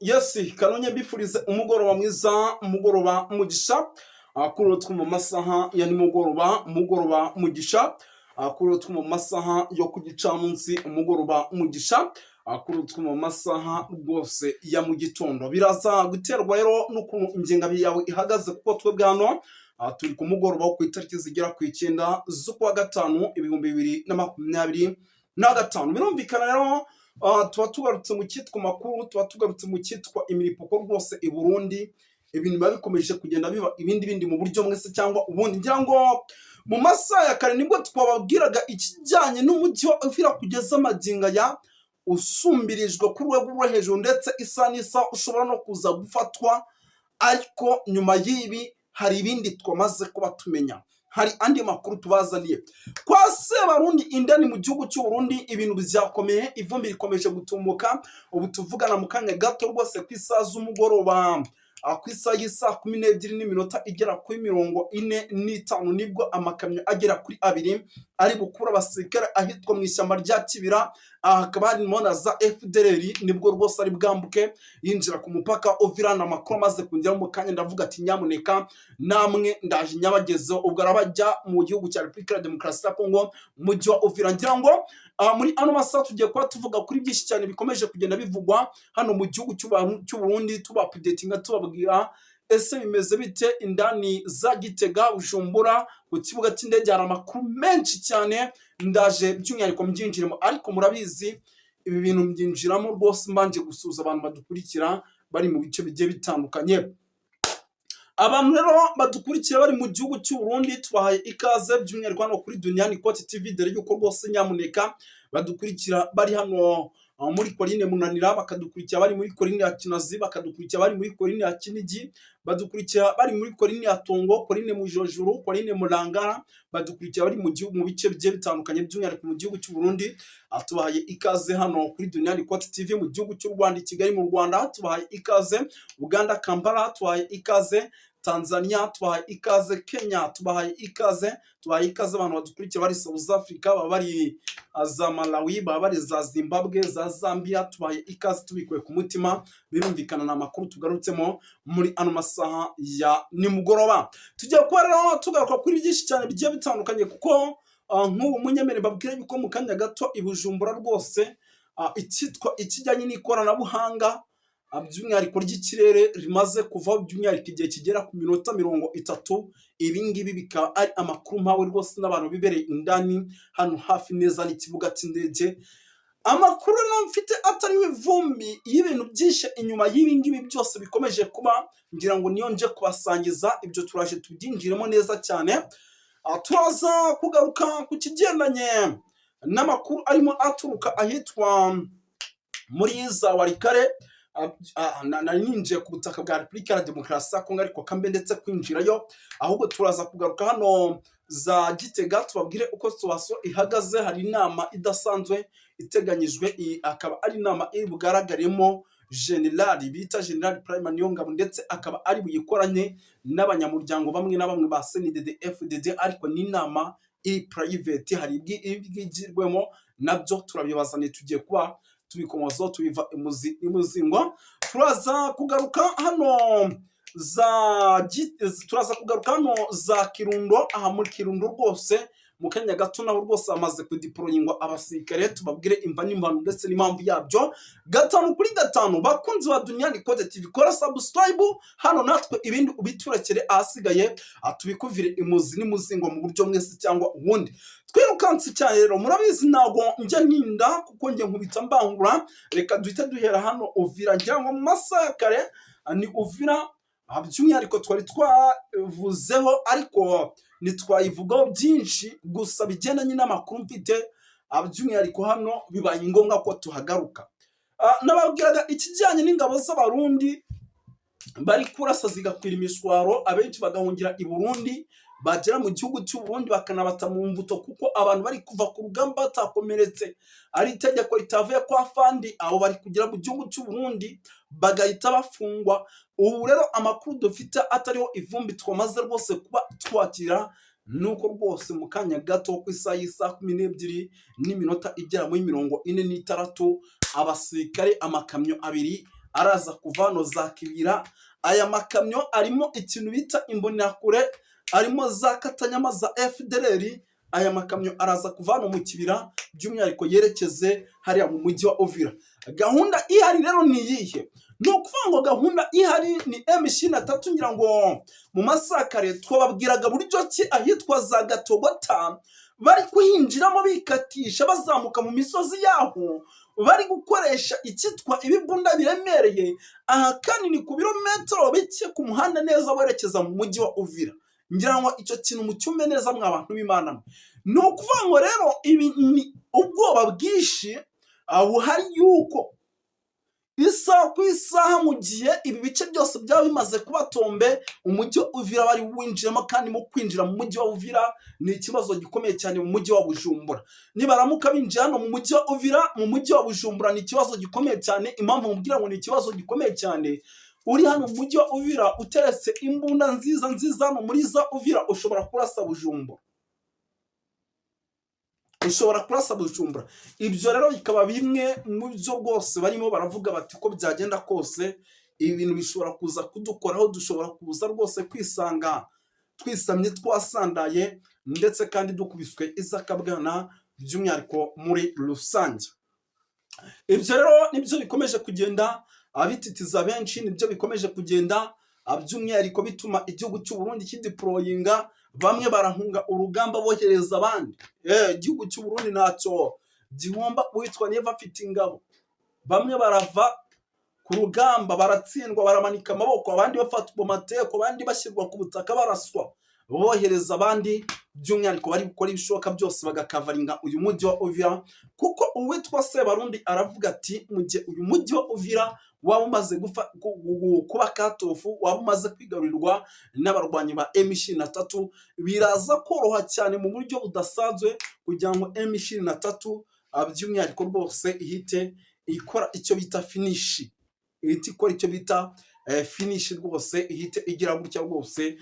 Yes, kanonye mbifurize umugoroba mwiza, umugoroba mugisha. Kuri two mu masaha ya nimugoroba, umugoroba mugisha. Kuri two mu masaha yo ku gicamunsi, umugoroba mugisha. Kuri two mu masaha rwose ya mu gitondo, biraza guterwa rero n'ukuntu ingengabihe yawe ihagaze, kuko twebwe hano turi ku mugoroba wo ku itariki zigera ku 9 z'ukwa gatanu 2025. Birumvikana rero, tuba tugarutse mu cyitwa makuru, tuba tugarutse mu cyitwa imiripuko rwose i Burundi. Ibintu biba bikomeje kugenda biba ibindi bindi mu buryo mwese cyangwa ubundi. Ngira ngo mu masaha ya kare nibwo twababwiraga ikijyanye n'umujyi wa Uvira, kugeza amagingo aya usumbirijwe ku rwego rwo hejuru, ndetse isa n'isaha ushobora no kuza gufatwa. Ariko nyuma y'ibi hari ibindi twamaze kuba tumenya, hari andi makuru tubazaniye kwa Sebarundi indani mu gihugu cy'u Burundi. Ibintu byakomeye, ivumbi rikomeje gutumuka. Ubu tuvugana mu kanya gato rwose, ku isaha z'umugoroba, ku isaha y'isaa 12 n'iminota igera kuri 45, nibwo amakamyo agera kuri abiri ari bukura abasirikare ahitwa mu ishyamba rya Kibira. Aha hakaba harimo na za FDLR. Nibwo rwose ari bwambuke yinjira ku mupaka Uvira. Na amakuru amaze kongeraho mu kanya, ndavuga ati nyamuneka namwe ndaje nyabagezeho. Ubwo arabajya mu gihugu cya Repubulika ya Demokarasi ya Kongo, mu mujyi wa Uvira. Ngira ngo muri ano masaha tugiye kuba tuvuga kuri byinshi cyane bikomeje kugenda bivugwa hano mu gihugu cy'u Burundi, tuba updatinga, tubabwira ese bimeze bite indani za Gitega, Bujumbura, ku kibuga cy'indege. Hari amakuru menshi cyane, ndaje by'umwihariko mbyinjiremo, ariko murabizi ibi bintu mbyinjiramo rwose mbanje gusuhuza abantu badukurikira bari mu bice bigiye bitandukanye. Abantu rero badukurikira bari mu gihugu cy'u Burundi, tubahaye ikaze by'umwihariko hano kuri Duniyani Koti TV, dore yuko rwose nyamuneka badukurikira bari hano muri Korine Munanira, bakadukurikira bari muri Korine ya Kinazi, bakadukurikira bari muri Korine ya Kinigi, badukurikira bari muri Korine ya Tongo, Korine Mujojuru, Korine Murangara, badukurikira bari mu gihugu mu bice bigiye bitandukanye, by'umwihariko mu gihugu cy'u Burundi. Tubahaye ikaze hano kuri Duniyani Koti TV. Mu gihugu cy'u Rwanda, i Kigali mu Rwanda, tubahaye ikaze. Uganda, Kampala, tubahaye ikaze. Tanzania, tubahaye ikaze. Kenya, tubahaye ikaze. Tubahaye ikaze abantu badukurikira bari South Africa, baba bari za Malawi, baba bari za Zimbabwe, za Zambia, tubahaye ikaze tubikuye ku mutima. Birumvikana ni amakuru tugarutsemo muri ano masaha ya nimugoroba. Tugiye kuba rero tugaruka kuri byinshi cyane bigiye bitandukanye, kuko nk'ubu munyemere mbabwire yuko mu kanya gato i Bujumbura rwose icyitwa ikijyanye n'ikoranabuhanga, by'umwihariko ry'ikirere, rimaze kuvaho by'umwihariko igihe kigera ku minota 30. Ibi ngibi bikaba ari amakuru mpawe rwose n'abantu bibereye indani hano hafi neza n'ikibuga cy'indege. Amakuru rero mfite atariho ivumbi y'ibintu byinshi inyuma y'ibi ngibi byose bikomeje kuba, ngira ngo niyo nje kubasangiza. Ibyo turaje tubyinjiremo neza cyane. Turaza kugaruka ku kigendanye n'amakuru arimo aturuka ahitwa muri za Warikare. Nari ninjiye ku butaka bwa Repubulika ya Demokarasi ya Kongo, ariko kambe ndetse kwinjirayo, ahubwo turaza kugaruka hano za Gitega, tubabwire uko situation ihagaze. Hari inama idasanzwe iteganyijwe, iyi akaba ari inama iri bugaragaremo generali bita Generali Prime Niyongabo, ndetse akaba ari buyikoranye n'abanyamuryango bamwe na bamwe ba CNDD FDD, ariko ni inama iri private. Hari ibwigirwemo nabyo turabibazaniye, tugiye kuba tubikomozaho, tubiva imuzi imuzingo. Turaza kugaruka hano za turaza kugaruka hano za Kirundo. Aha muri Kirundo rwose mu kanya gato naho rwose hamaze kudeployingwa abasirikare, tubabwire imva n'imvano ndetse n'impamvu yabyo, gatanu kuri gatanu. Bakunzi ba Duniyani Kode TV, kora subscribe hano, natwe ibindi ubiturekere, ahasigaye tubikuvire imuzi n'imuzingo mu buryo mwese cyangwa ubundi. Twirukanse cyane rero, murabizi ntabwo njya ntinda kuko njye nkubita mbangura. Reka duhite duhera hano Uvira. Ngira ngo mu masaha ya kare ni Uvira by'umwihariko twari twavuzeho, ariko ntitwayivugaho byinshi, gusa bigendanye n'amakuru mfite by'umwihariko hano bibaye ngombwa ko tuhagaruka. Nababwiraga ikijyanye n'ingabo z'Abarundi bari kurasa zigakwira imishwaro, abenshi bagahungira i Burundi, bagera mu gihugu cy'u Burundi bakanabata mu mvuto, kuko abantu bari kuva ku rugamba batakomeretse, ari itegeko ritavuye kwa fandi. Abo bari kugera mu gihugu cy'u Burundi bagahita bafungwa. Ubu rero amakuru dufite atariho ivumbi twamaze rwose kuba twakira, nuko rwose mu kanya gato ku isaha y'isaa 12 n'iminota igera muri 46, abasirikare amakamyo abiri araza kuva hano za Kibira. Aya makamyo arimo ikintu bita imbonerakure, arimo za katanyama za FDLR. Aya makamyo araza kuva hano mu Kibira, by'umwihariko yerekeze hariya mu mujyi wa Uvira. Gahunda ihari rero ni iyihe? Ni ukuvuga ngo gahunda ihari ni M23. Ngira ngo mu masaha kare twababwiraga buryo ki ahitwa za Gatogota bari kuhinjiramo bikatisha, bazamuka mu misozi yaho, bari gukoresha icyitwa ibibunda biremereye. Aha kandi ni ku birometero bike ku muhanda neza werekeza mu mujyi wa Uvira. Ngira ngo icyo kintu mucyumve neza, mwa bantu b'Imana mwe. Ni ukuvuga ngo rero ibi ni ubwoba bwinshi buhari yuko isaha ku isaha, mu gihe ibi bice byose byaba bimaze kuba tombe, umujyi wa Uvira bari winjiramo. Kandi mu kwinjira mu mujyi wa Uvira ni ikibazo gikomeye cyane mu mujyi wa Bujumbura. Nibaramuka binjiye hano mu mujyi wa Uvira, mu mujyi wa Bujumbura ni ikibazo gikomeye cyane. Impamvu mubwira ngo ni ikibazo gikomeye cyane, uri hano mu mujyi wa Uvira uteretse imbunda nziza nziza hano muri za Uvira, ushobora kurasa Bujumbura, ushobora kurasa Bujumbura. Ibyo rero bikaba bimwe mu byo rwose barimo baravuga bati ko byagenda kose ibi bintu bishobora kuza kudukoraho, dushobora kuza rwose kwisanga twisamye, twasandaye, ndetse kandi dukubiswe izakabwana by'umwihariko muri rusange. Ibyo rero nibyo bikomeje kugenda abititiza benshi, nibyo bikomeje kugenda by'umwihariko bituma igihugu cy'u Burundi kideployinga. Bamwe barahunga urugamba bohereza abandi. Igihugu cy'u Burundi ntacyo gihomba, uwitwa Neva afite ingabo. Bamwe barava ku rugamba, baratsindwa, baramanika amaboko, abandi bafatwa amateko, abandi bashyirwa ku butaka baraswa, bohereza abandi by'umwihariko bari gukora ibishoboka byose bagacoveringa uyu mujyi wa Uvira, kuko uwitwa Sebarundi aravuga ati mu gihe uyu mujyi wa Uvira waba umaze kuba cut off, waba umaze kwigarurirwa n'abarwanyi ba M23, biraza koroha cyane mu buryo budasanzwe kugira ngo M23 by'umwihariko rwose ihite ikora icyo bita finish, ihite ikora icyo bita finish rwose, ihite igira gutya rwose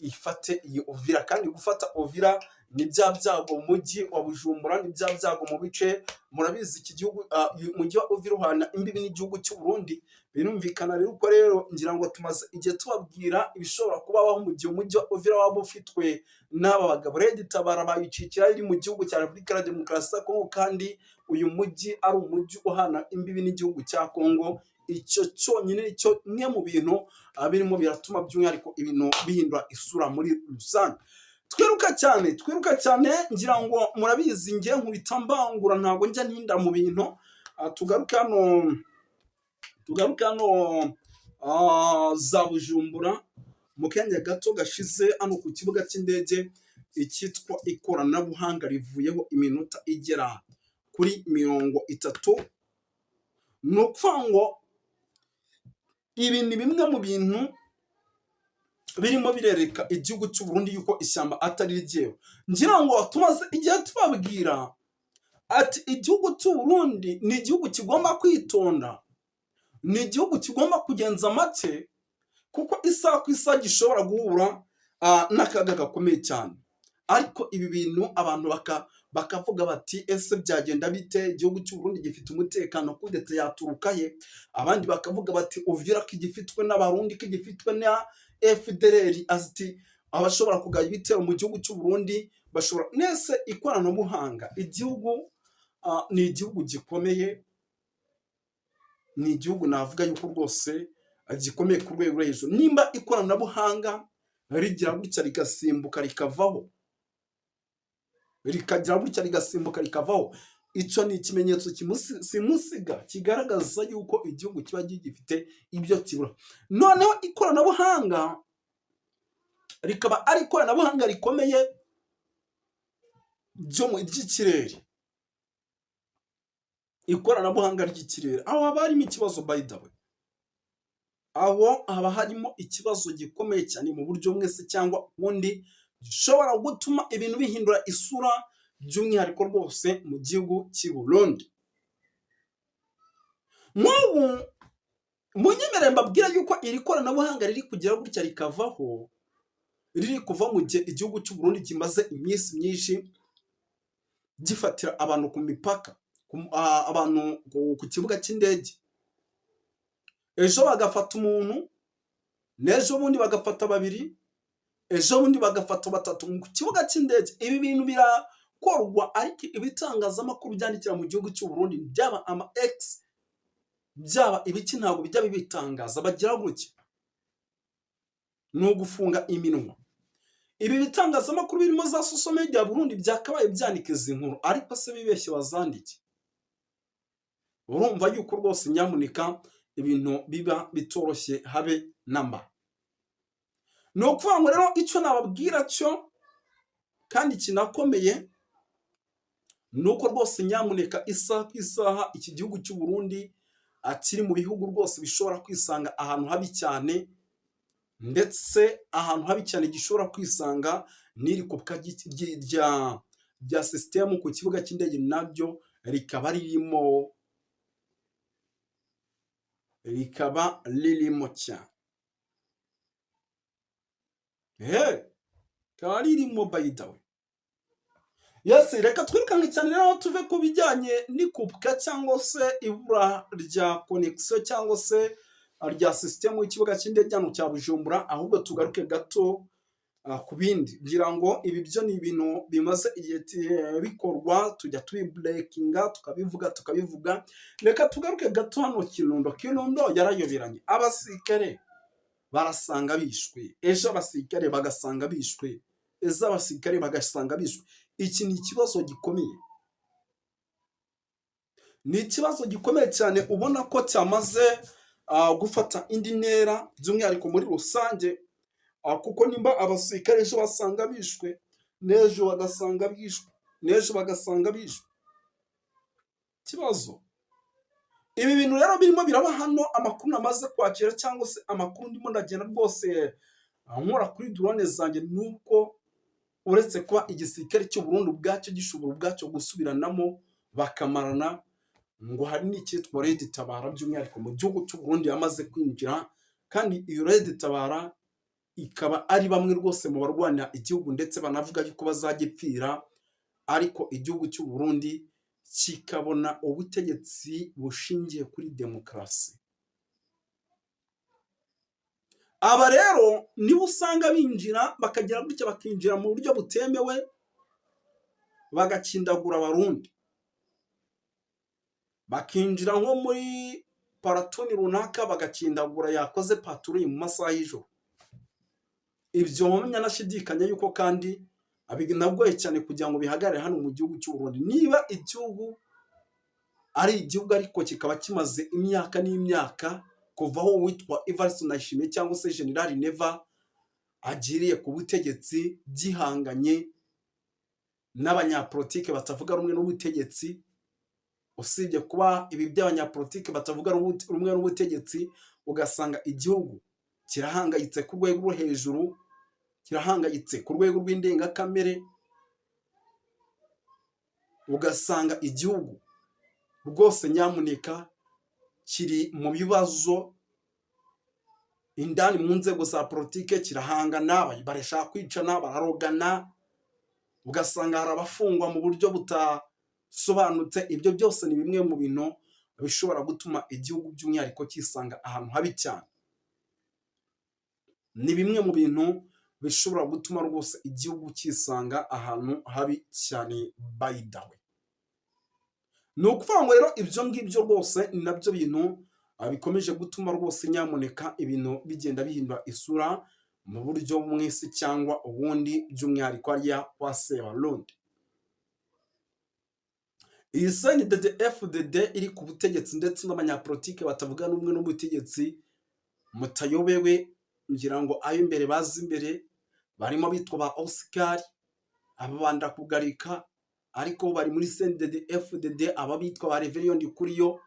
ifate iyi Uvira. Kandi gufata Uvira ni bya byago mu mujyi wa Bujumbura, ni bya byago mu bice. Murabizi, iki gihugu, uyu mujyi wa Uvira uhana imbibi n'igihugu cy'u Burundi. Birumvikana rero uko rero ngira ngo tumaze igihe tubabwira ibishobora kubaho mu gihe umujyi wa Uvira waba ufitwe n'aba bagabo. Red Tabara bayicikira iri mu gihugu cya Repubulika ya Demokarasi ya Kongo, kandi uyu mujyi ari umujyi uhana imbibi n'igihugu cya Kongo. Icyo cyonyine nicyo kimwe mu bintu birimo biratuma by'umwihariko ibintu bihindura isura muri rusange. Twiruka cyane, twiruka cyane. Ngira ngo murabizi, ngiye nkubita mbangura, ntabwo njya ntinda mu bintu. Tugaruke hano, tugaruke hano za Bujumbura. Mu kanya gato gashize hano ku kibuga cy'indege icyitwa ikoranabuhanga rivuyeho iminota igera kuri 30. Ni ukuvuga ngo ibi ni bimwe mu bintu birimo birereka igihugu cy'u Burundi yuko ishyamba atari ryeru. Ngira ngo tumaze igihe tubabwira ati igihugu cy'u Burundi ni igihugu kigomba kwitonda, ni igihugu kigomba kugenza make, kuko isaha ku isaha gishobora guhura n'akaga gakomeye cyane. Ariko ibi bintu abantu bakavuga bati ese byagenda bite? Igihugu cy'u Burundi gifite umutekano, kudeta yaturuka he? Abandi bakavuga bati Uvira ko igifitwe n'Abarundi, ko igifitwe na FDLR, ati abashobora kugaba ibitero mu gihugu cy'u Burundi bashobora nese ikoranabuhanga. Igihugu ni igihugu gikomeye, ni igihugu navuga yuko rwose gikomeye ku rwego rwo hejuru. Nimba ikoranabuhanga rigira gutya rigasimbuka rikavaho, rikagira gutya rigasimbuka rikavaho, icyo ni ikimenyetso simusiga kigaragaza yuko igihugu kiba gifite ibyo kibura. Noneho ikoranabuhanga rikaba ari ikoranabuhanga rikomeye ryo mu ry'ikirere, ikoranabuhanga ry'ikirere, aho haba harimo ikibazo. By the way, aho haba harimo ikibazo gikomeye cyane mu buryo bumwe se cyangwa ubundi, gishobora gutuma ibintu bihindura isura by'umwihariko rwose mu gihugu cy'i Burundi. Nk'ubu munyemerere mbabwira yuko iri koranabuhanga riri kugira gutya rikavaho, riri kuva mu gihe igihugu cy'u Burundi kimaze iminsi myinshi gifatira abantu ku mipaka, abantu ku kibuga cy'indege. Ejo bagafata umuntu, n'ejo bundi bagafata babiri, ejo bundi bagafata batatu mu kibuga cy'indege. Ibi bintu birakorwa, ariko ibitangazamakuru byandikira mu gihugu cy'u Burundi, byaba ama X, byaba ibiki, ntabwo bijya bibitangaza. Bagira gutya, ni ugufunga iminwa. Ibi bitangazamakuru birimo za social media Burundi byakabaye byandika izi nkuru, ariko se bibeshye bazandike? Urumva yuko rwose nyamuneka ibintu biba bitoroshye habe namba. Ni ukuvuga ngo rero icyo nababwira cyo kandi kinakomeye ni uko rwose nyamuneka isaha ku isaha iki gihugu cy'u Burundi kiri mu bihugu rwose bishobora kwisanga ahantu habi cyane, ndetse ahantu habi cyane gishobora kwisanga n'iri kupwa rya sisitemu ku kibuga cy'indege nabyo rikaba ririmo cyane, rikaba ririmo. By the way, yes, reka twirukanke cyane rero tuve ku bijyanye n'ikupwa cyangwa se ibura rya connexion cyangwa se rya sisitemu y'ikibuga cy'indege hano cya Bujumbura, ahubwo tugaruke gato ku bindi. Ngira ngo ibi byo ni ibintu bimaze igihe bikorwa, tujya tubibreakinga, tukabivuga tukabivuga. Reka tugaruke gato hano Kirundo. Kirundo yarayoberanye. Abasirikare barasanga bishwe ejo, abasirikare bagasanga bishwe ejo, abasirikare bagasanga bishwe. Iki ni ikibazo gikomeye, ni ikibazo gikomeye cyane, ubona ko cyamaze gufata indi ntera by'umwihariko muri rusange, kuko nimba abasirikare ejo basanga bishwe, n'ejo bagasanga bishwe, n'ejo bagasanga bishwe, ikibazo. Ibi bintu rero birimo biraba hano, amakuru namaze kwakira cyangwa se amakuru ndimo ndagenda rwose nkora kuri drone zanjye, ni uko uretse kuba igisirikare cy'u Burundi ubwacyo gishobora ubwacyo gusubiranamo bakamarana, ngo hari n'icyitwa Red Tabara by'umwihariko mu gihugu cy'u Burundi yamaze kwinjira, kandi iyo Red Tabara ikaba ari bamwe rwose mu barwanira igihugu, ndetse banavuga yuko bazagipfira, ariko igihugu cy'u Burundi kikabona ubutegetsi bushingiye kuri demokarasi. Aba rero nibo usanga binjira, bakagira gutya bakinjira mu buryo butemewe, bagakindagura Abarundi, bakinjira nko muri platoon runaka, bagakindagura yakoze patrouille mu masaha y'ijoro. Ibyo mpamya nashidikanya yuko kandi binagoye cyane kugira ngo bihagarare hano mu gihugu cy'u Burundi. Niba igihugu ari igihugu, ariko kikaba kimaze imyaka n'imyaka kuva aho uwitwa Evariste Ndayishimiye cyangwa se General Neva agiriye ku butegetsi, gihanganye n'abanyapolitike batavuga rumwe n'ubutegetsi, usibye kuba ibi by'abanyapolitike batavuga rumwe n'ubutegetsi, ugasanga igihugu kirahangayitse ku rwego rwo hejuru, kirahangayitse ku rwego rw'indengakamere, ugasanga igihugu rwose nyamuneka kiri mu bibazo indani mu nzego za politike, kirahangana, barashaka kwicana, bararogana, ugasanga hari abafungwa mu buryo butasobanutse. Ibyo byose ni bimwe mu bintu bishobora gutuma igihugu by'umwihariko kisanga ahantu habi cyane. Ni bimwe mu bintu bishobora gutuma rwose igihugu kisanga ahantu habi cyane. By the way, ni ukuvuga ngo rero ibyo ngibyo rwose ni nabyo bintu bikomeje gutuma rwose nyamuneka ibintu bigenda bihindura isura mu buryo bumwe se cyangwa ubundi, by'umwihariko hariya kwa Sebarundi. Iyi CNDD FDD iri ku butegetsi ndetse n'abanyapolitike batavuga rumwe n'ubutegetsi mutayobewe, ngira ngo ab'imbere bazi imbere barimo bitwa ba Oscar, aba Bandakugarika, ariko bari muri CNDD FDD, aba bitwa ba Reverien Ndikuriyo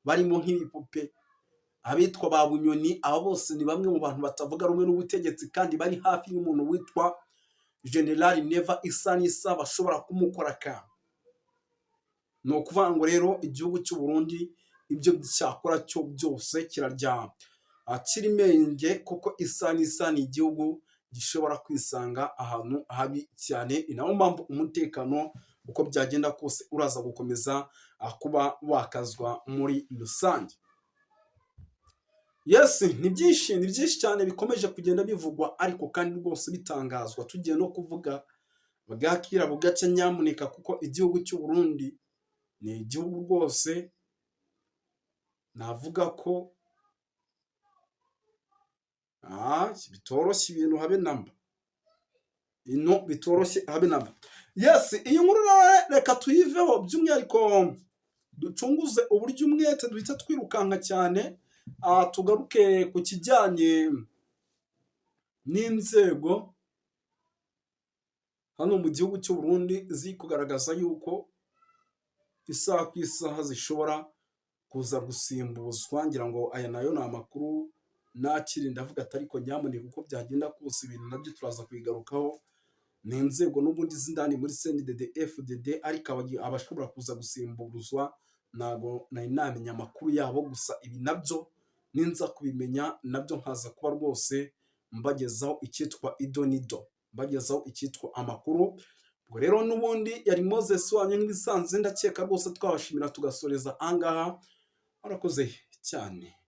barimo nk'ibipupe, abitwa ba Bunyoni, aba bose ni bamwe mu bantu batavuga rumwe n'ubutegetsi kandi bari hafi y'umuntu witwa General Neva, isa n'isa bashobora kumukora akantu. Ni ukuvuga ngo rero igihugu cy'u Burundi ibyo cyakora cyo byose kiraryama kiri menge, kuko isa n'isa ni igihugu gishobora kwisanga ahantu habi cyane. Ni nayo mpamvu umutekano uko byagenda kose uraza gukomeza kuba wakazwa muri rusange. Yes, ni byinshi, ni byinshi cyane bikomeje kugenda bivugwa, ariko kandi rwose bitangazwa. Tugiye no kuvuga bwakira bugacya, nyamuneka, kuko igihugu cy'u Burundi ni igihugu rwose navuga ko bitoroshye ibintu habe namba, ino bitoroshye habe namba. Yes, iyi nkuru nawe reka tuyiveho, by'umwihariko ducunguze uburyo umwete, duhita twirukanka cyane, tugaruke ku kijyanye n'inzego hano mu gihugu cy'u Burundi ziri kugaragaza yuko isaha ku isaha zishobora kuza gusimbuzwa. Ngira ngo aya nayo ni amakuru nakiri, ndavuga ati ariko nyamuneka, uko byagenda kose ibintu nabyo turaza kubigarukaho. Ni inzego n'ubundi z'indani muri CNDD FDD, ariko abashobora kuza gusimbuzwa ntabwo nari namenya amakuru yabo. Gusa ibi nabyo ninza kubimenya, nabyo nkaza kuba rwose mbagezaho icyitwa idonido, mbagezaho icyitwa amakuru. Ubwo rero n'ubundi yari Moses wanyu nk'ibisanzwe. Ndakeka rwose twabashimira, tugasoreza ahangaha. Murakoze cyane.